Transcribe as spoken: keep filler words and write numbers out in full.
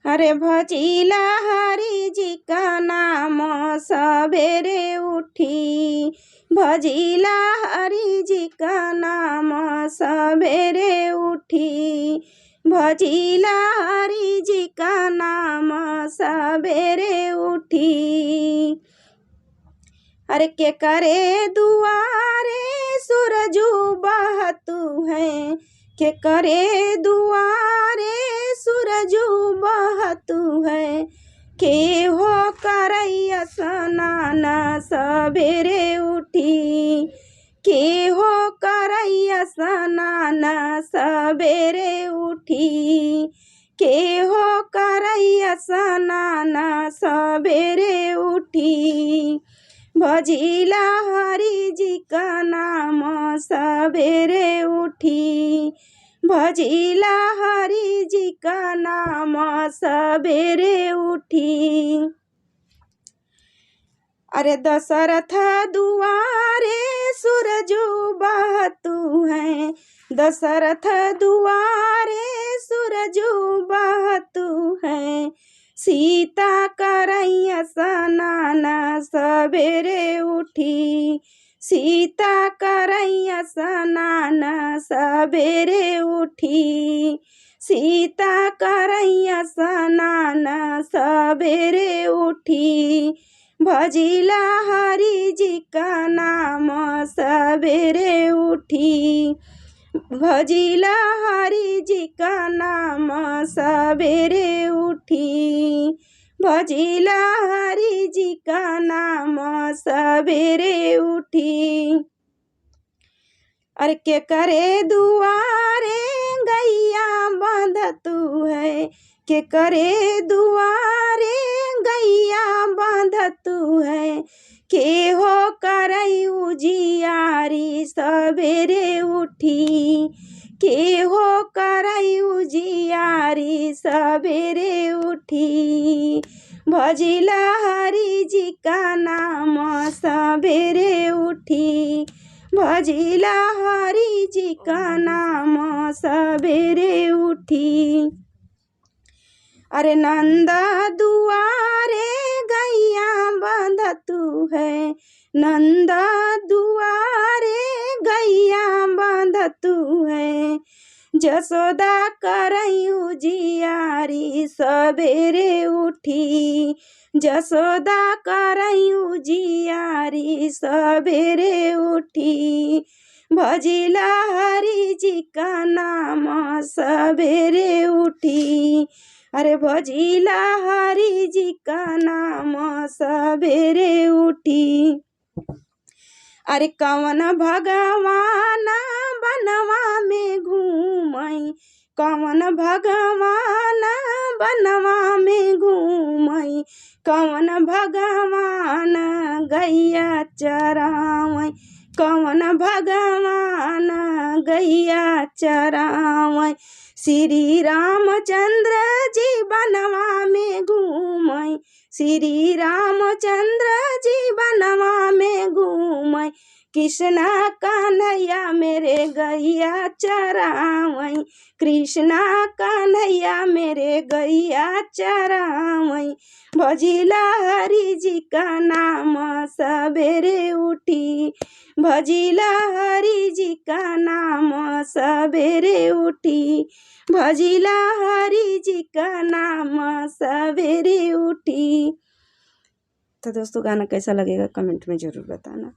अरे भजिला हरि जी का नाम सबेरे उठी, भजिला हरि जी का नाम सबेरे उठी, भजिला हरि जी का नाम सबेरे उठी। अरे केकरे दुआरे सूरजू बहतू है, केकरे दुआरे सूरजू बहतू है, के हो करैया स्नान सबेरे उठी, के हो करैया स्नान सबेरे उठी, के हो करैया स्नान सबेरे उठी, भजिला हरि जी का नाम सबेरे उठी, भजिला हरि जी का नाम सबेरे उठी। अरे दशरथ दुआरे सूरजू बहतू है, दशरथ दुआरे सूरजू बहतू है, सीता करैया स्नान सबेरे उठी, सीता करैया स्नान सबेरे उठी, सीता करैया स्नान सबेरे उठी, भजिला हरि जी का नाम सबेरे उठी, भजिला हरि जी का नाम सबेरे उठी, भजिला हरि जी का नाम सबेरे उठी। अरे केकरे दुआरे गैया बंधतू है, केकरे दुआरे गैया बंधतू है, के हो करई उजियारी सबेरे उठी, के हो करई उजियारी सबेरे उठी, भजिला हरि जी का नाम सबेरे उठी, भजिला हरि जी का नाम सबेरे उठी। अरे नंदा दुआरे गैया बंधतू है, नंदा दुआरे गैया बंधतू है, जसोदा करई उजियारी सबेरे उठी, जसोदा करई उजियारी सबेरे उठी, भजिला हरि जी का नाम सबेरे उठी, अरे भजिला हरि जी का नाम सबेरे उठी। अरे कवन भगवान बनवा में घूमई, कवन भगवान बनवा में घूमई, कवन भगवान गैया चरावई, कवन भगवान गैया चरावई। श्री रामचंद्र जी बनवा में घूमई, श्री रामचंद्र जी बनवा में घूमई, कृष्णा कन्हैया मेरे गैया चरावई, कृष्णा कन्हैया मेरे गैया चरावई, भजिला हरि जी का नाम सबेरे उठी, भजिला हरि जी का नाम सबेरे उठी, भजिला हरि जी का नाम सबेरे उठी। तो दोस्तों, गाना कैसा लगेगा, comment में ज़रूर बताना।